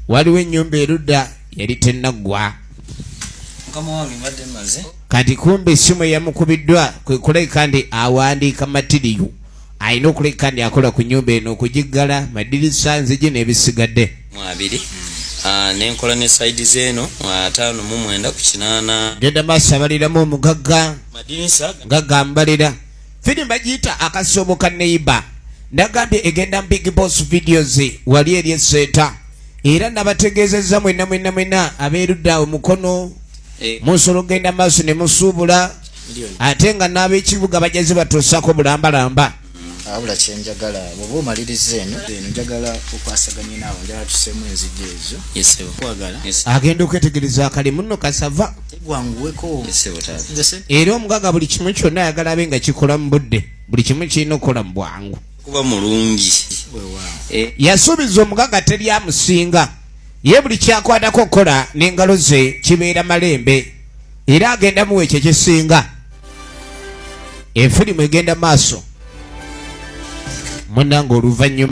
Waliwo ennyumba erudda yali tennaggwa. Mukama wange, mbadde maze. Kati kumbe essimu eyamukubiddwa kwe kulabika nti awandiika material alina okulabika nti akola ku nyumba eno, okugiggala madirisa, nzigi n'ebisigadde. Mu 20. Ah, nenkola ne side zeeno 59 ku 80. Genda maaso, abaliramu omugagga. Madirisa. Nga gambalira. Firimu bagiyita Akasoobo ka Neiba. Nagambye egenda mu Big Boss Videos wali eri eseeta, era nabategeezezza mwenna mwenna mwenna abeerudde awo mukono. Musobola okugenda maaso ne musuubula, ate nga n'ab'ekibuga bajaze batuusako bulambalamba. Wabula kyenjagala, bw'oba omaliriza eno eno, njagala okwasaganye naawe, njagala tuseemu enzigi ezo. Yes, ssebo. Kwagala. Yes. Agenda okwetegereza akalimu nno kasava. Gwanguweko. Yes, ssebo taata. Nze se Era omugaga buli kimu kyonna ayagala abe nga kikola mu budde, buli kimu kirina okukola mu bwangu. Kuba mulungi. Weewaawo. Yasuubiza omugaga teri amusinga, ye buli kyakwatako okukola n'engalo ze kibeera malembe, era agenda muwa ekyo ekisinga. Efirimu egenda maaso munange. Oluvannyuma